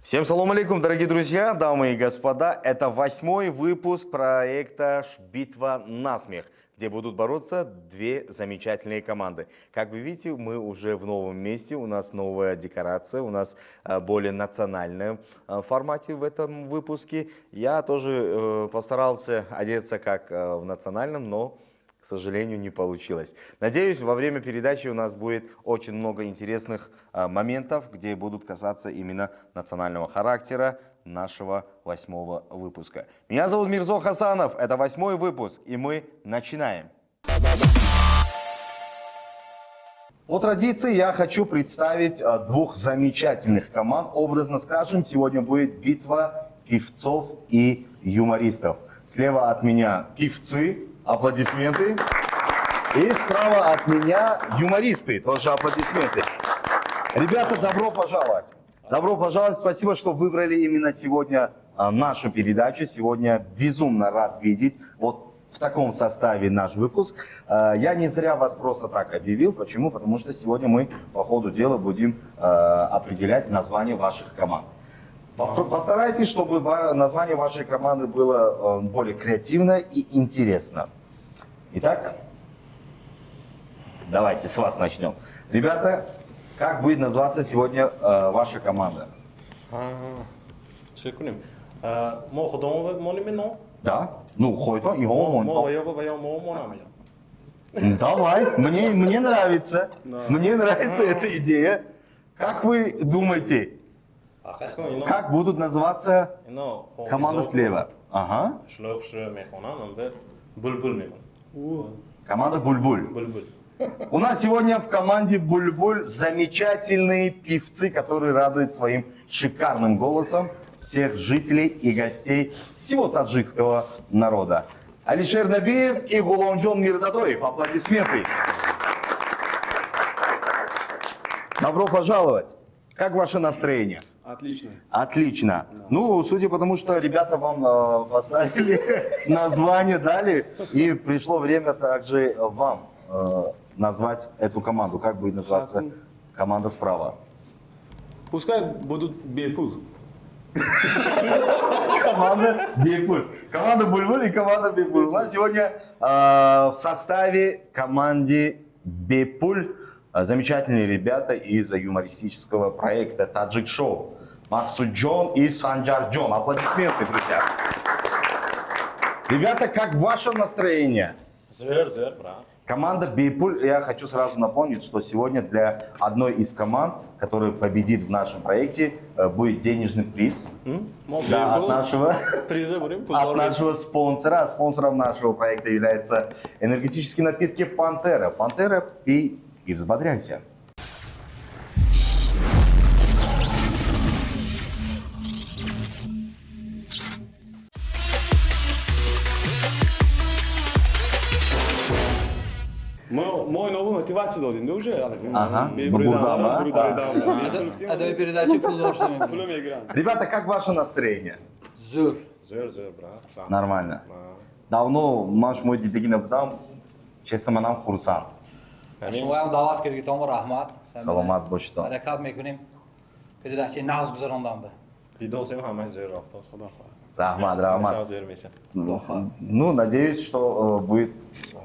Всем салам алейкум, дорогие друзья, дамы и господа. Это 8-й выпуск проекта «Битва на смех», где будут бороться две замечательные команды. Как вы видите, мы уже в новом месте, у нас новая декорация, у нас более национальном формате в этом выпуске. Я тоже постарался одеться как в национальном, но, к сожалению, не получилось. Надеюсь, во время передачи у нас будет очень много интересных моментов, где будут касаться именно национального характера нашего 8-го выпуска. Меня зовут Мирзо Хасанов, это 8-й выпуск, и мы начинаем. По традиции я хочу представить двух замечательных команд. Образно скажем, сегодня будет битва певцов и юмористов. Слева от меня певцы, аплодисменты. И справа от меня юмористы, тоже аплодисменты. Ребята, добро пожаловать. Добро пожаловать, спасибо, что выбрали именно сегодня нашу передачу. Сегодня безумно рад видеть вот в таком составе наш выпуск. Я не зря вас просто так объявил. Почему? Потому что сегодня мы по ходу дела будем определять название ваших команд. Постарайтесь, чтобы название вашей команды было более креативно и интересно. Итак, давайте с вас начнем. Ребята, как будет называться сегодня ваша команда? Чӣ кунем? Мо худамон монем ино? Да. Ну, хоть он, и он, Мо он. ва ё мо монам я. Давай, мне нравится. Мне нравится эта идея. Как вы думаете, как будут называться Ино команда слева? Ага. Шулай хуш мехонам, амбе Булбул мемон. Команда Бульбуль. Булбул. У нас сегодня в команде Бульбуль замечательные певцы, которые радуют своим шикарным голосом всех жителей и гостей всего таджикского народа. Алишер Набиев и Гуломджон Мирдадоев. Аплодисменты. Добро пожаловать. Как ваше настроение? Отлично. Отлично. Ну, судя по тому, что ребята вам поставили название, дали, и пришло время также вам назвать эту команду. Как будет называться команда справа? Пускай будут Бепул. Команда Бепуль. Команда Бульбуль и команда Бепуль. У нас сегодня в составе команды Бепуль замечательные ребята из юмористического проекта Таджик Шоу. Максуд Джон и Санджар Джон. Аплодисменты, друзья. Ребята, как ваше настроение? Зер, зер, брат. Команда Бепуль, я хочу сразу напомнить, что сегодня для одной из команд, которая победит в нашем проекте, будет денежный приз. Да, от нашего, от нашего спонсора. А спонсором нашего проекта является энергетические напитки «Пантера». «Пантера», пей и взбодряйся. Мой новую мотивацию дадим, да уже? Ага. Ребята, как ваше настроение? Зур. Зур, зур, брат. Нормально. Давно маш мой дидагина будам, честно, манам хурсан. Шумоям даъват кардагитон раҳмат. Саломат бошед. Ҳаракат мекунем. Передачаи нағз гузарондам ба. Дидосем ҳамаи зур рафтос. Рахмат, рахмат. Ну, надеюсь, что будет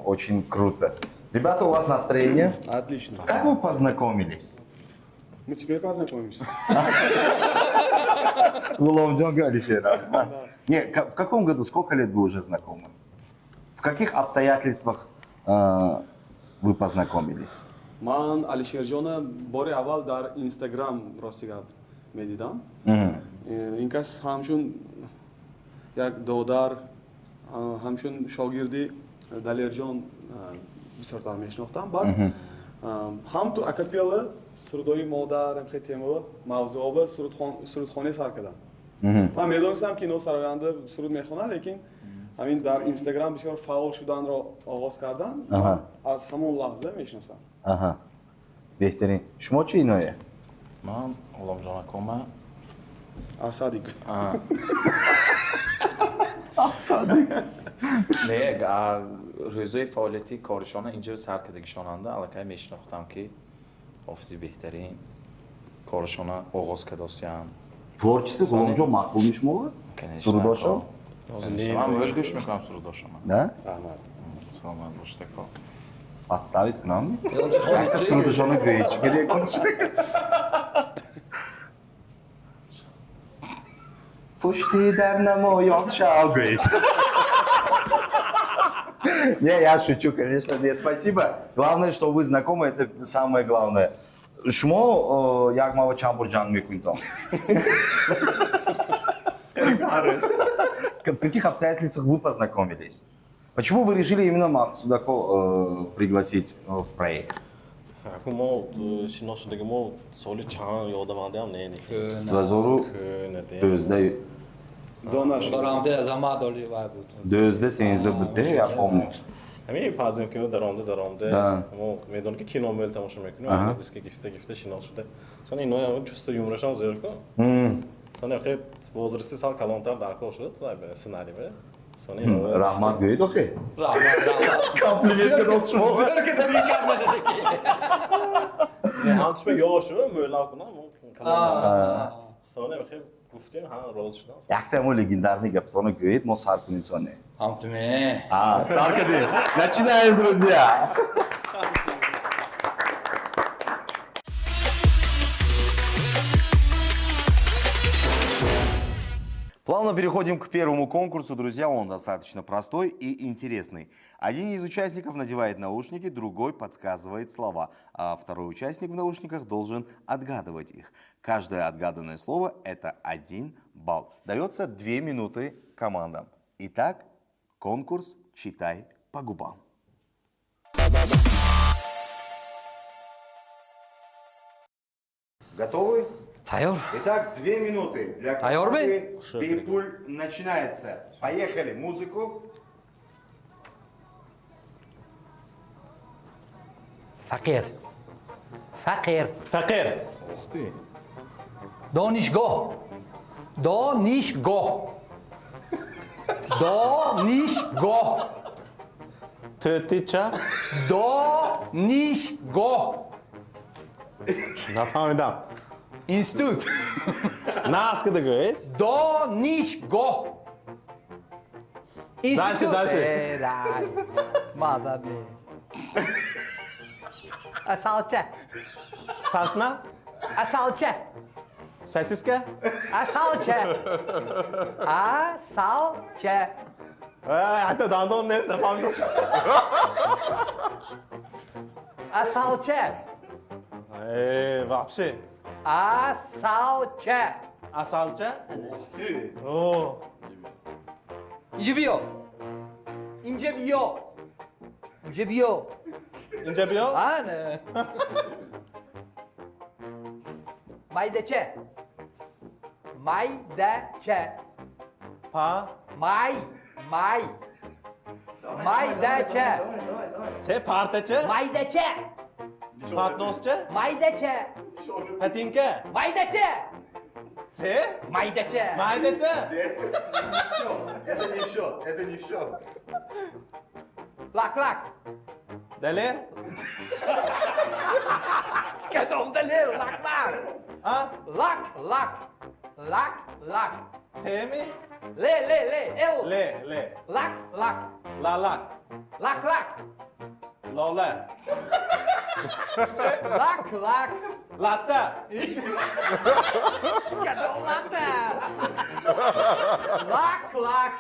очень круто. Ребята, у вас настроение? Отлично. Как вы познакомились? Мы теперь познакомимся. Гуломджон Алишер. Не, в каком году, сколько лет вы уже знакомы? В каких обстоятельствах вы познакомились? Ман Алишерҷона бори аввал дар Инстаграм рости гап медидам. Ин кас ҳамчун як додар, ҳамчун шогирди Далерҷон бисёртар мешинохтам. Баъд ҳам ту акапелла сурудҳои модар, ҳамхе темао, мавзӯъо сурудхонӣ сар кардам. Ман медонистам, ки ино сароянда суруд мехонад, лекин ҳамин дар Инстаграм бисёр фаъол шуданро оғоз кардан, аз ҳамон лаҳза мешиносам. Аҳа. Беҳтарин. Шумо чӣ иное? Ман Ғуломҷон акома. Асадик. Асадик. Не, рӯзои фаъолияти коришона инҷо сар кардагишонанда аллакай мешинохтам, ки офиси беҳтарин коришона оғоз кардосиянд. Творчество Ғуломҷон маъқул мешумова? Сурудошо? Ман мӯл гӯш мекунам сурудошама. Да? Раҳмат. Саломат бошед, ако. Подставить кунам? Якта сурудошоно гӯед, чӣ керек? Пушти дар намоён шав гӯед. Не, я шучу, конечно. Не, спасибо. Главное, что вы знакомы, это самое главное. Шумо як мава чанд бор ҷанг мекунед там? В каких обстоятельствах вы познакомились? Почему вы решили именно Мақсудако пригласить в проект? Аку мо шинос шудаги мо соли чанд ёдамандаам не. Дуазору дӯздаҳ. Донаш. Даромади Азамат оли вай буд. Дӯздаҳ, сенздаҳ буд, я помню. Ҳамин подземка даромада мо медонем ки кино мӯл тамошо мекунем, диска гифта гифта шинос шуда. Сон ино чувство юморашон зиёд ку. Сон охи возрасти сал калонтар даркор шуд, вай сценарий бе. Раҳмат гӯед охи. Раҳмат, раҳмат. Комплимент кардост шумо. Зӯр ки табрик кардед. Не, ҳамчун ёшу мӯлав кунам, калон. Сон охи гуфтем, ҳа, роз шудам. Якта мо легендарный гаптона гӯед, мо сар кунем соне. Ҳамтуме. А, сар кардем. Начинаем, друзья. Плавно переходим к первому конкурсу, друзья. Он достаточно простой и интересный. Один из участников надевает наушники, другой подсказывает слова, а второй участник в наушниках должен отгадывать их. Каждое отгаданное слово – это 1 балл. Дается 2 минуты командам. Итак, конкурс «Читай по губам». Готовы? Тайёр. Итак, 2 минуты для команды «Бепул» начинается. Поехали, музыку. Фақир. Фақир. Фақир. Ух ты. Донишгоҳ. Донишгоҳ. Донишгоҳ. Тӯтича. Донишгоҳ. Нафаҳмидам. Институт. Нас кида гӯед? Донишгоҳ. Дальше, дальше. Мазад не. Асалча. Сасна? Асалча. Сосиска? Асалча. Асалча. Ҳатто дандон нест, нафаҳмидам. Асалча. Вообще. Асалча. Асалча? О. Инҷа биё. Инҷа биё. Инҷа биё. Инҷа биё? Ана. Майдача. Майдача. Па. Май. Май. Майдача. Се партача? Майдача. Патносча? Майдача. Патинка? Майдача. Се? Майдача. Майдача? Это не все, это не все. Лак лак. Далер? Кадом далер? Лак лак. А? Лак лак. Лак лак. Теми? Ле ле ле. Эл. Ле ле. Лак лак. Лалак. Лак лак. Лола. Лак лак. Латта. Кадом латта? Лак лак.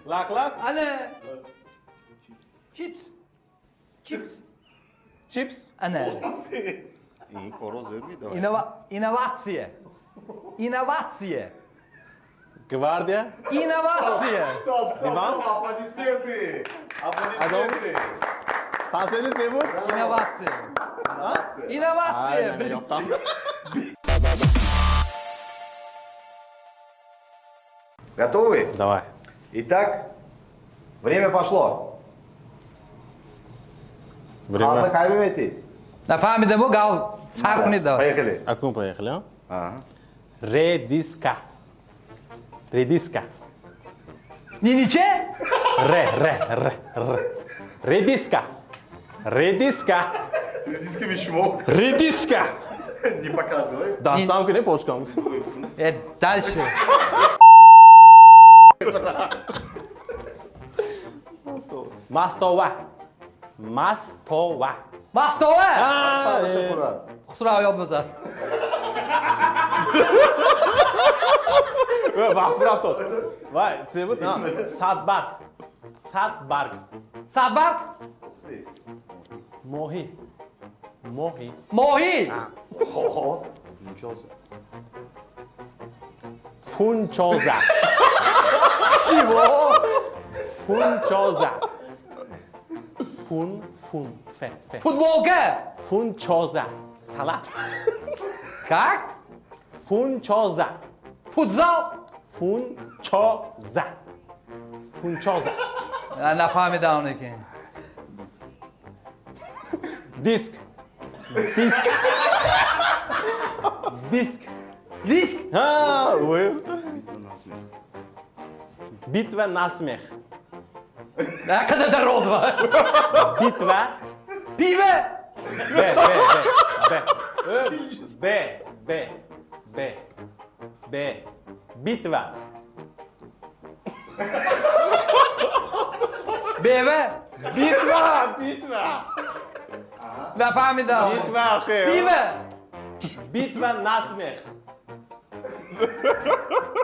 Лак лак. Ана. Чипс. Чипс. Чипс. Ана. Инновация. Инновация. Гвардия. Инновация. Стоп, стоп, стоп, аплодисменты. Аплодисменты. Последний зовут? Инновация. Инновация. Готовы? Давай. Итак, время пошло. Время. Нафаҳмидам, гав сар кунед. Поехали. Акун поехали, а? Редиска. Редиска. Ниниче? Ре, ре, ре, ре. Редиска. Редиска. Редиска мешмок. Редиска. Не показывай. Дастам кунем почкам. Дальше. Мастова. Мастова. Мастова. Хусрав ёд бизад. Вақт бирафтод. Вай, чӣ буд? Садбарг. Садбарг. Садбарг? Моҳӣ. Моҳӣ. Моҳӣ. Фунчоза. Чӣ бо? Фунчоза. Фун, фун, фе, фе. Футболка. Фунчоза. Салат. Как? Фунчоза. Футзал. Фунчоза. Фунчоза. Нафаҳмидам лекин. Диск. Диск. Диск. Диск? Ҳа, вой. Битва на смех. Қадар дароз ба. Битва. Пиво. Б, Б, Б, Б. Б, Б, Б, Б. Битва. Бева. Битва, битва. Нафаҳмидам. Битва, охир. Пиво. Битва на смех.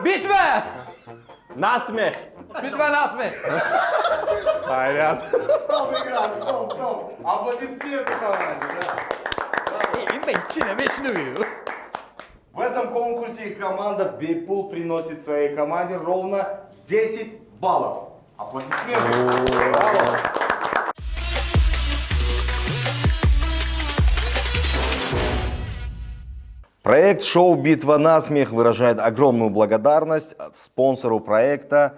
Битва. На смех. Битва на смех. Хайрат. Стоп, игра, стоп, стоп. Аплодисменты команде, да. Ин ба ҳечи намешунавӣ. В этом конкурсе команда Бепул приносит своей команде ровно 10 баллов. Аплодисменты. Браво. Проект шоу «Битва на смех» выражает огромную благодарность спонсору проекта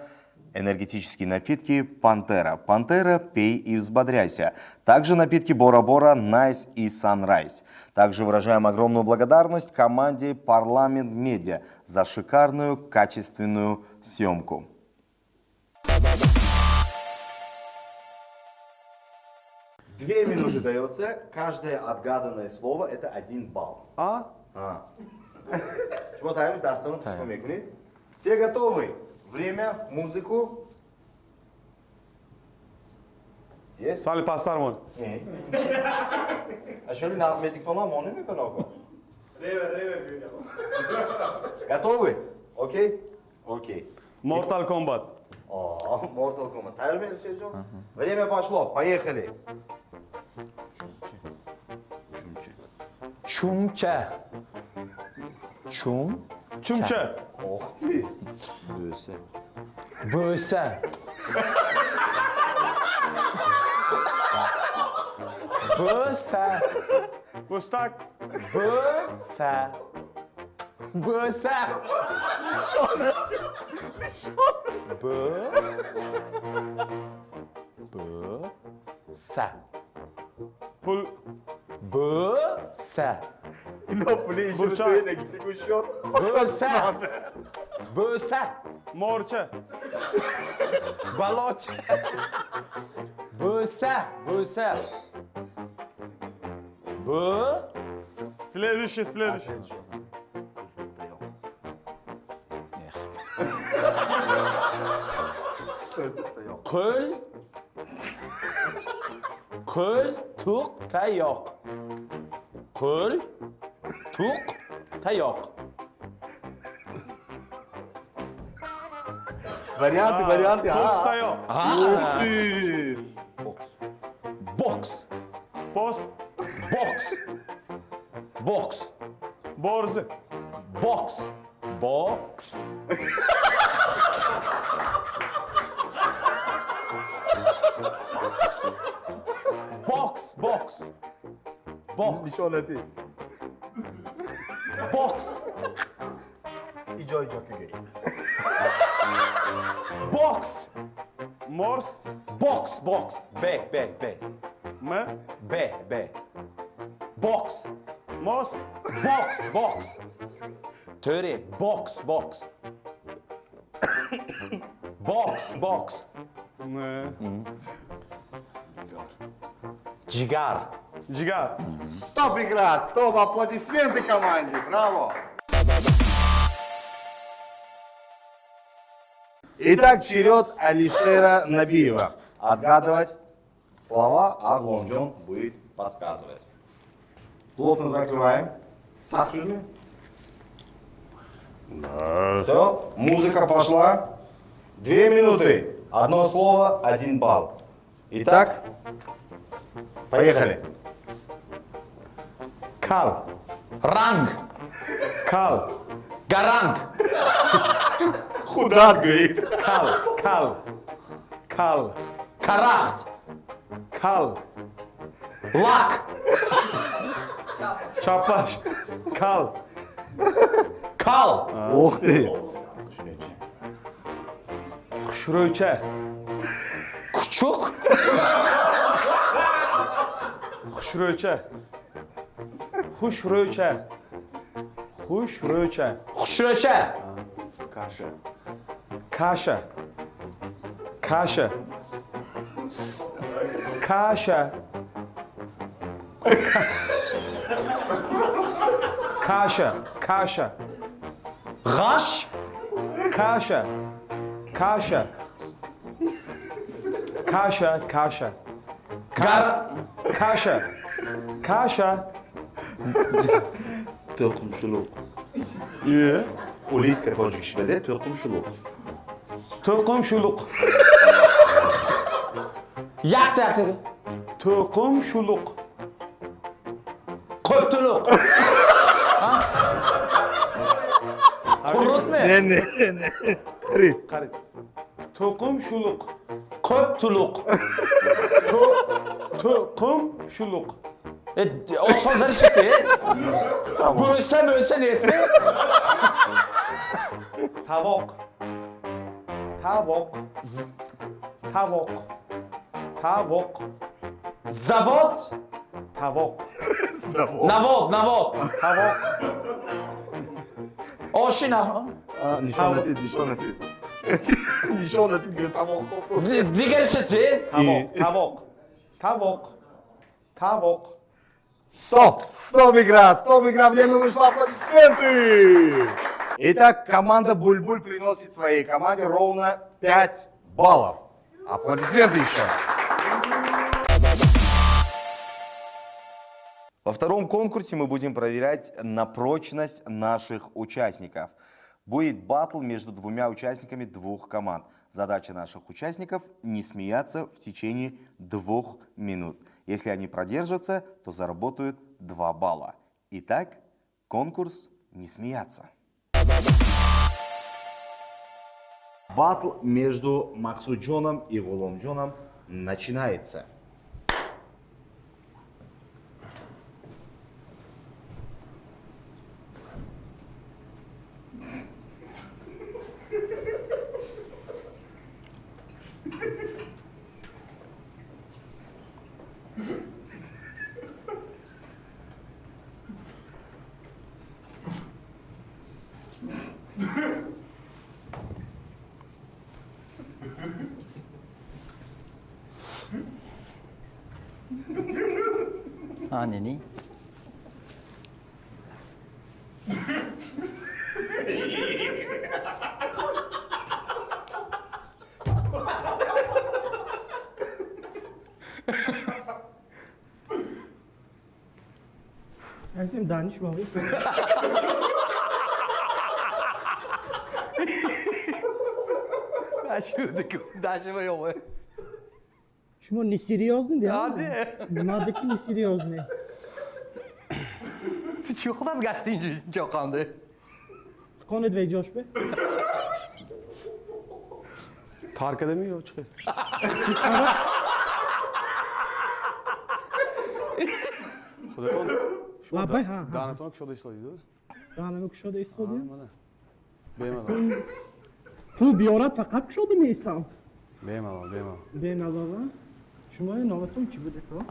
энергетические напитки «Пантера». «Пантера», пей и взбодряйся. Также напитки «Бора-Бора», «Найс» и «Санрайз». Также выражаем огромную благодарность команде «Парламент Медиа» за шикарную качественную съемку. 2 минуты дается. Каждое отгаданное слово – это 1 балл. А? А. Шумо тайёр дастону шумо мекунед? Все готовы? Время, музыку. Есть? Сали пастармон. А шоли нағз метикона монӣ мекунад охо? Ревер, ревер. Готовы? Окей? Окей. Mortal Kombat. О, Mortal Kombat. Тайёр Шерҷон? Время пошло. Поехали. Чумча. Чум. Чумча. Ох ты. Бӯса. Бӯса. Бӯса. Бӯстак. Бӯса. Бӯса. Бӯса. Бӯса. Пул. Бӯса. Ино пули Бурчак. ишо. Бӯса. Бӯса. Морча. Балоча. Бӯса. Бӯса. Б. Следующий, следующий. Qo'l. Qo'l tuq tayoq. Qo'l tuq tayoq. Варианты, варианты. Qo'l tayoq. Ух ты! Boks. Post. Boks. Boks. Борзи. Boks. Boks. Boks, boks. Boks. Нишонати. Boks. Иҷо, иҷо кугей. Boks. Морс. Boks, boks. Б, Б, Б. М. Б, Б. Boks. Мост. Boks, boks. Төре, boks, boks. Boks, boks. Н. Ҷигар. Ҷигар. Стоп, игра! Стоп! Аплодисменты команде! Браво! Итак, черед Алишера Набиева. Отгадывать слова, а Ғуломҷон будет подсказывать. Плотно закрываем. Сахарами. Все, музыка пошла. 2 минуты. Одно слово, 1 балл. Итак, поехали. Кал. Ранг. Кал. Гаранг. Худат говорит. Кал. Кал. Кал. Карахт. Кал. Лак. Чапаш. Кал. Кал. Ух ты. Хушрӯйча. Кучук. Хушрӯйча. Хушрӯйча. Хушрӯйча. Хушрӯча. Каша. Каша. Каша. Каша. Каша. Каша. Ғаш. Каша. Каша. Каша. Каша. Гар. Каша. Каша. To'qimshuluq. Е. Улитка тоҷикшиваде to'qimshuluq. To'qimshuluq. Якта якта. To'qimshuluq. Qo'ptuluq. Qurutmi? Не, не, не. Три. Qarang. To'qimshuluq. Qo'ptuluq. To'qimshuluq. E, osontar shiti. Bo'lsa bo'lsa nesmi? Tovoq. Tovoq. Tovoq. Tovoq. Zavod. Tovoq. Navod, navod. Tovoq. Oshina. Nishonatid, nishonatid. Nishonatid, говорит, tovoq. Digar shiti. Tovoq. Tovoq. Tovoq. Tovoq. Стоп! Стоп, игра! Стоп, игра! Время вышло, аплодисменты! Итак, команда Бульбуль приносит своей команде ровно 5 баллов. Аплодисменты еще раз. Во втором конкурсе мы будем проверять на прочность наших участников. Будет батл между двумя участниками двух команд. Задача наших участников – не смеяться в течение 2 минут. Если они продержатся, то заработают 2 балла. Итак, конкурс «Не смеяться». Батл между Максуджоном и Гуломджоном начинается. А, не. Азим даниш бабис. Шумо несерьёзный, да? Мардики несерьёзный. Ту чӣ худат гашти инҷо ҷоқанде? Қонет вей ҷош бе? Тар кардами ё чӣ? Худатон шумо Лабай, ҳа, ҳа. даҳанатон кушода истодиду? Даҳанамро кушода истодем. Мана. Бемалол. Пул биёрад, фақат кушода меистам. Бемалол, бемалол. Бемалола. Шумои номатон чӣ буд, ако?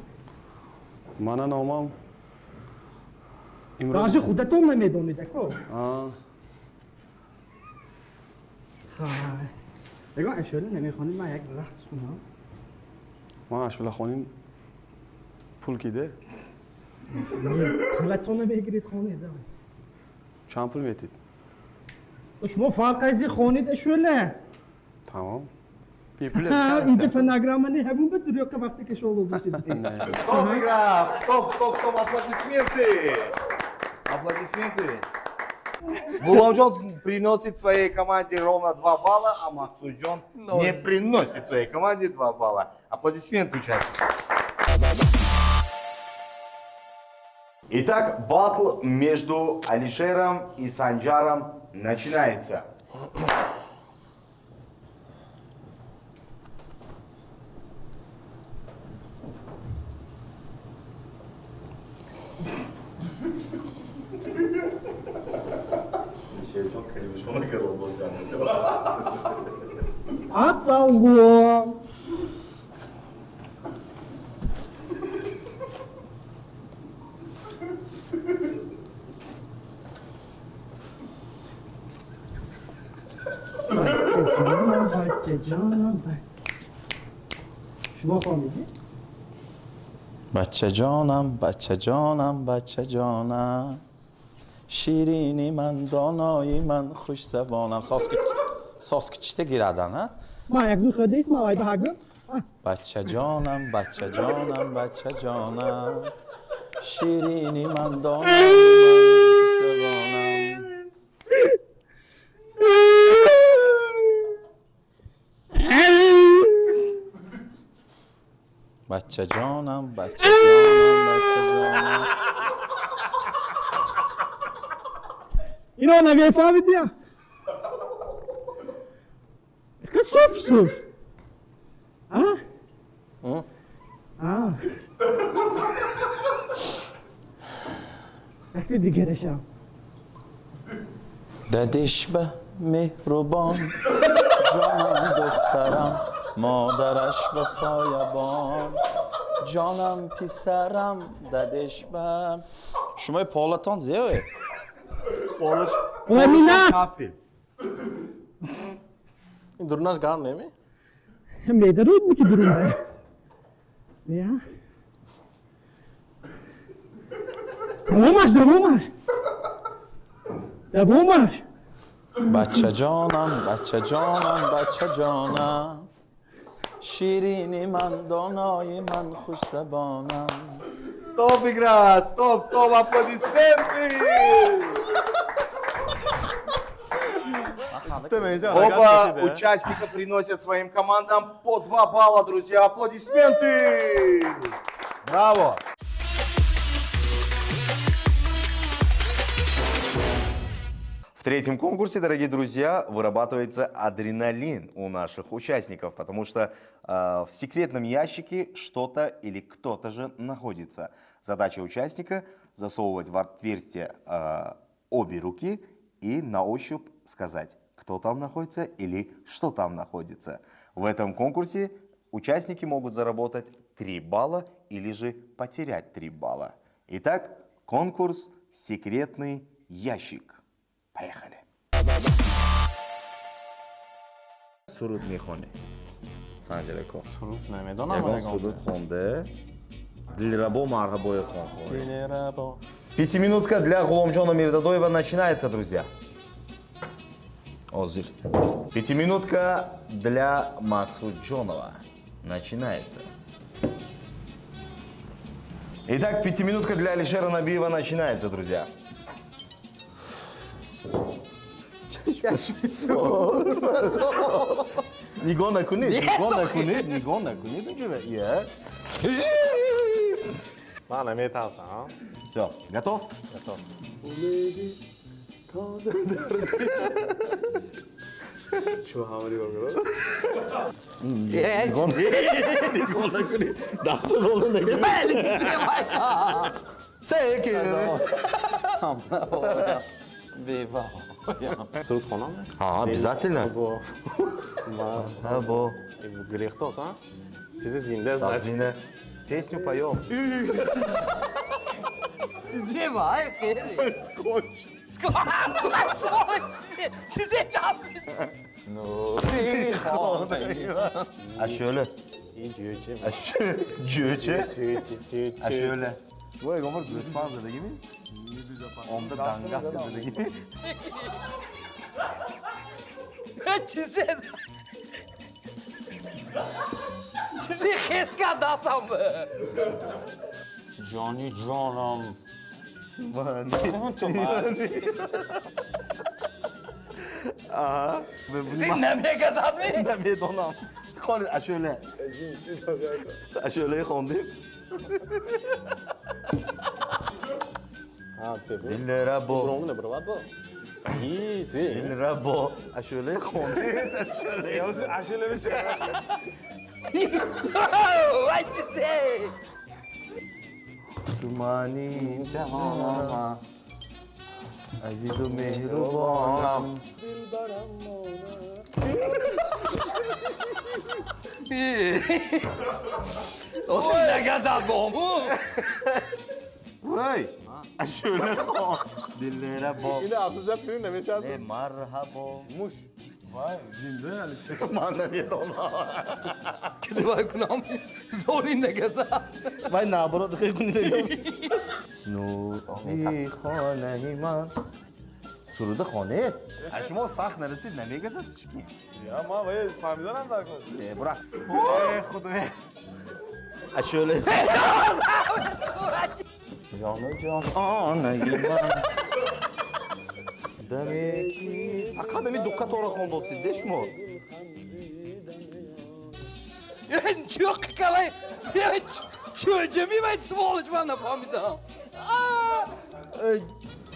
Мана номам имрӯз Даже худатон намедонед, ако. А, Хай. Ягон ашӯла намехонед, ман як рақс кунам. Ман ашӯлахоним пул киде? Пулатонро мегиред, хонед. Чанд пул метид? Шумо фарқ аз хонед ашӯла. Тамом. Инҷа фонограмма не, ҳамун ба дурӯқа вақте ки шумо дошед. Стоп, игра! Стоп, стоп, стоп, аплодисменты! Аплодисменты! Гуломджон приносит своей команде ровно 2 балла, а Максуджон не приносит своей команде 2 балла. Аплодисменты участникам. Итак, батл между Алишером и Санджаром начинается. Ассалом. Шумо фаҳмидед? Бачаҷонам, бачаҷонам, бачаҷонам, ширини ман, донои ман, хушзабонам. Соски чита гирадан, ҳа? Ман як зуд хӯрдаист, ман вай ба ҳагӯ. Бачаҷонам, бачаҷонам, бачаҷонам, ширини ман, донои ман, хушзабонам. Бачаҷонам, бачаҷонам, бачаҷонам. Ино намефаҳмидия? Суп суп. А? А. Якте дигарашам. Дадиш ба меҳрубон, ҷонам духтарам, модараш ба соябон, ҷонам писарам, дадиш ба. Шумои полатон зиёе? Полаш. Ламина. Кафель. Ин дурнаш гарм неми? Медаруд ми ки дурун. Я? Давомаш, давомаш. Давомаш. Бачаҷонам, бачаҷонам, бачаҷонам, ширини ман, донои ман, хушзабонам. Стоп, игра! Стоп, стоп, аплодисменты! Оба участника приносят своим командам по 2 балла, друзья. Аплодисменты! Браво! В третьем конкурсе, дорогие друзья, вырабатывается адреналин у наших участников, потому что в секретном ящике что-то или кто-то же находится. Задача участника – засовывать в отверстие обе руки и на ощупь сказать, кто там находится или что там находится. В этом конкурсе участники могут заработать 3 балла или же потерять 3 балла. Итак, конкурс «Секретный ящик». Поехали. Суруд мехони. Санҷарако. Суруд намедонам. Ягон суруд хонде. Дилрабо марҳабои хон хонде. Дилрабо. Пятиминутка для Гуломджона Мирдадоева начинается, друзья. Озир. Пятиминутка для Максуджонова начинается. Итак, пятиминутка для Алишера Набиева начинается, друзья. Нигоҳ накунед, нигоҳ накунед, нигоҳ накунед. Ман наметарсам. Все, готов? Готов. Нигоҳ накунед, дасту боло накунед. Се, Суруд хонам? А, обязательно. Бо. Грехтос, а? Чизи зинда, значит. Песню поем. Скотч. А şöyle. Ин ҷӯче. Ҷӯче. А şöyle. Шумо ягон бор гӯсфанд задагими? Омда дангаска задагими? Чизе. Чизе хес кард дастам. Ҷони ҷонам. Аҳа. Намегазад ми? Намедонам. Хонед ашӯла. Ашӯлаи хондем. Дилрабо. Дилрабо. Ашӯлаи хондед. Ашӯлаи. Вай, чизе. Тумани ҷаҳонам, азизу меҳрубонам. Оси нагазад бому. Вай, ашӯла хон. Дилрабо. Ина афсӯсат кунӣ намешавад. Э, марҳабо. Муш. Вай, зинда Алишер. Ман намедонам. Ки вай кунам, зори нагазад. Вай, наоборот, хел кунӣ. Нури хонаи ман. Суруда хонед. А шумо сахт нарасид, намегазад ҳеч ки. Я ма вай фаҳмиданам дар кор. Э, бура. Э, худоя. Ашӯла. Ҷону ҷонаи ман. Даме ки фақат ами ду қатора хондосид, де шумо? Чӯқ калай. Чӯҷами вай, сволочь, ман нафаҳмидам.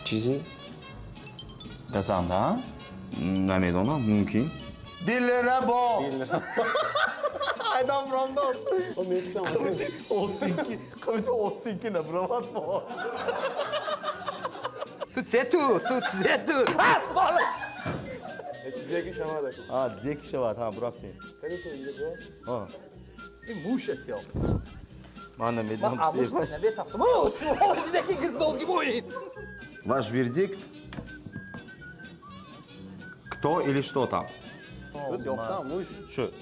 Чизи газанда? Намедонам, мумкин. Дилрабо. Айдам фромдом. Остинки, қавити остинки набуравад мо. Ту це ту це ту. А, сволочь. Чизе ки шавад аку. А, чизе ки шавад, ҳа, бурафтем. Кани ту инҷо бо? А. Ин муш аст ё? Ман намедонам. Ман амуш наметарсам. О, сволочь, неки гиздозги боин. Ваш вердикт? Кто или что там? Шуд, ёфтам, муш. Шуд.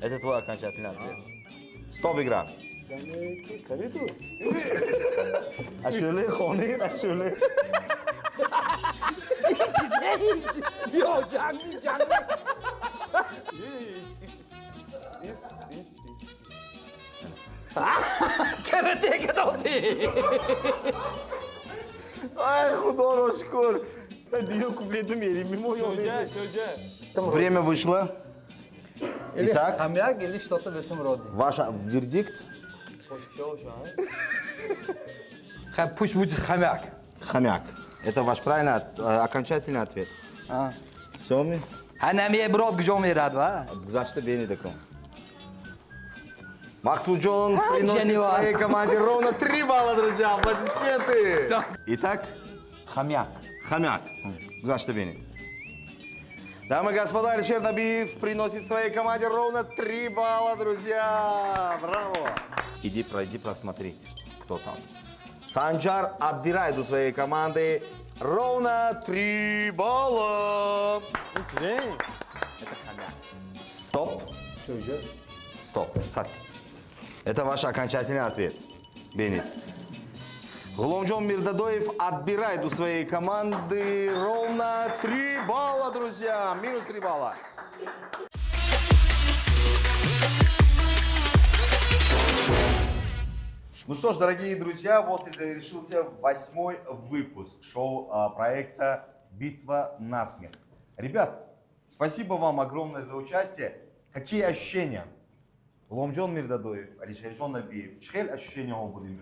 Это твой окончательный ответ. Стоп, игра. Кани ту? Ашӯлаи хонед, ашӯлаи. Чизе. Биё, ҷангми, ҷангми. Ист, ист, ист, ист, ист. Карате кадоси. Ай, худоро шукр. Дию куплету мерим, мимо. Чӯҷа, чӯҷа. Время вышло. Итак, Хомяк или что-то в этом роде. Ваш вердикт? Пусть будет хомяк. Хомяк. Это ваш правильный окончательный ответ. Всё ми? Ҳа, намеброд, куҷо мерад ва? Гузашта бени дакун. Максуджон приносит Джанивар. Своей команде ровно 3 балла, друзья. Аплодисменты. Итак, Хомяк. Хомяк. Гузашта бени. Дамы и господа, Алишер Набиев приносит своей команде ровно 3 балла, друзья. Браво. Иди, пройди, просмотри, кто там. Санджар отбирает у своей команды ровно 3 балла. Чизе? Стоп. Стоп. Сад. Это ваш окончательный ответ. Бенит. Гуломджон Мирдадоев отбирает у своей команды ровно 3 балла, друзья. Минус 3 балла. Ну что ж, дорогие друзья, вот и завершился восьмой выпуск шоу проекта «Битва на смех». Ребят, спасибо вам огромное за участие. Какие ощущения? Гуломджон Мирдадоев, Алишерджон Набиев. Чӣ хел ощущения вам будем?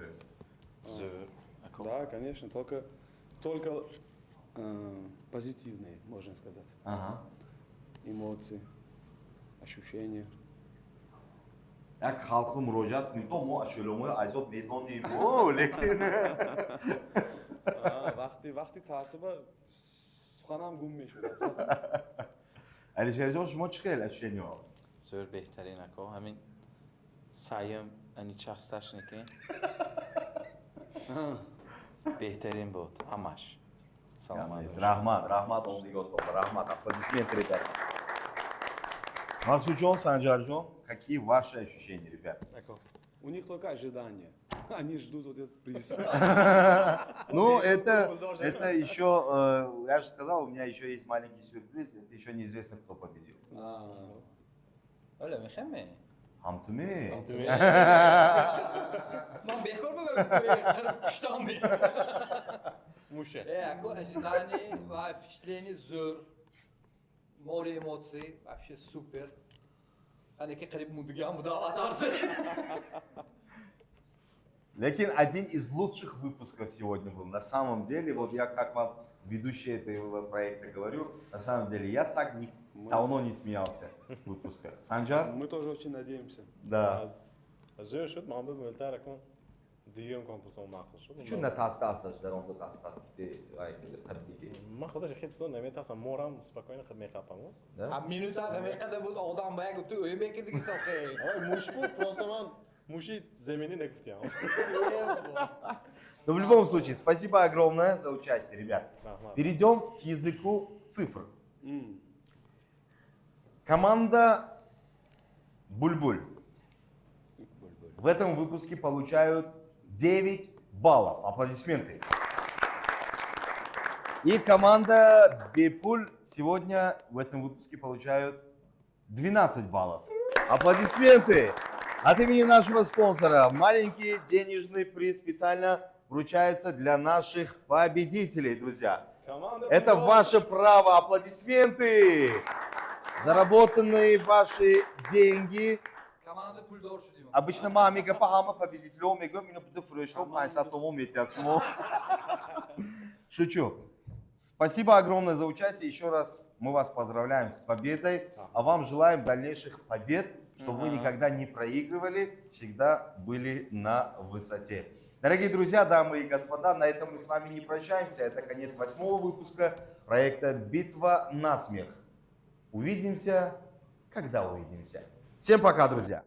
Да, конечно, только позитивные, можно сказать. Эмоции, ощущения. Як халқро муроҷиат кунед, то мо ашӯломои азод медонем, о, лекин Вақти таассуба суханам гум мешуд. Алишерҷон, шумо чӣ хел ощущения? Зӯр, беҳтарин, ако. Ҳамин саем ани часташники беҳтарин буд ҳамаш. Саломат бошед. Раҳмат, раҳмат, омдиготон, раҳмат. Аплодисменты, ребята. Мақсудҷон, Санҷарҷон, какие ваши ощущения, ребят? У них только ожидания. Они ждут вот этот приз. Ну, это еще, я же сказал, у меня еще есть маленький сюрприз, это еще неизвестно, кто победил. Оле мехеме. Ҳамтуме. Ман бекор куштам. Муше. Ако ожидание ва впечатление зӯр. Море эмоций, вообще супер. Ане ки қариб мудгам буда атарсы. Лекин один из лучших выпусков сегодня был. На самом деле, вот я как вам ведущий этого проекта говорю, на самом деле я так давно не смеялся в выпусках. Санджар? Мы тоже очень надеемся. Да. Зӯр шуд, ман бу мӯлтар акун дуюм конкурс мақул шуд. Чун натаста асташ дар он таста табдиги. Ман худаш хеле чизо наметарсам, морам спокойно мехапам. Да? А минута ҳамеқадар буд одам ба як ту ӯй мекардиги сохе. Ой, муш буд, просто ман муши заминӣ нагуфтиам. Но в любом случае, спасибо огромное за участие, ребят. Перейдем к языку цифр. Команда Бульбуль в этом выпуске получают 9 баллов. Аплодисменты. И команда Бепуль сегодня в этом выпуске получают 12 баллов. Аплодисменты! От имени нашего спонсора маленький денежный приз специально вручается для наших победителей, друзья. Команда Это Бульбуль. ваше право. Аплодисменты! Заработанные ваши деньги. Команда пулдор шудим. Обычно ма мега ҳама победителё мегӯям, ино буду фурӯшто 500 сомон метиҳад шумо. Шучу. Спасибо огромное за участие. Еще раз мы вас поздравляем с победой. А вам желаем дальнейших побед, чтобы вы никогда не проигрывали, всегда были на высоте. Дорогие друзья, дамы и господа, на этом мы с вами не прощаемся. Это конец 8-го выпуска проекта «Битва на смех». Увидимся, когда увидимся. Всем пока, друзья!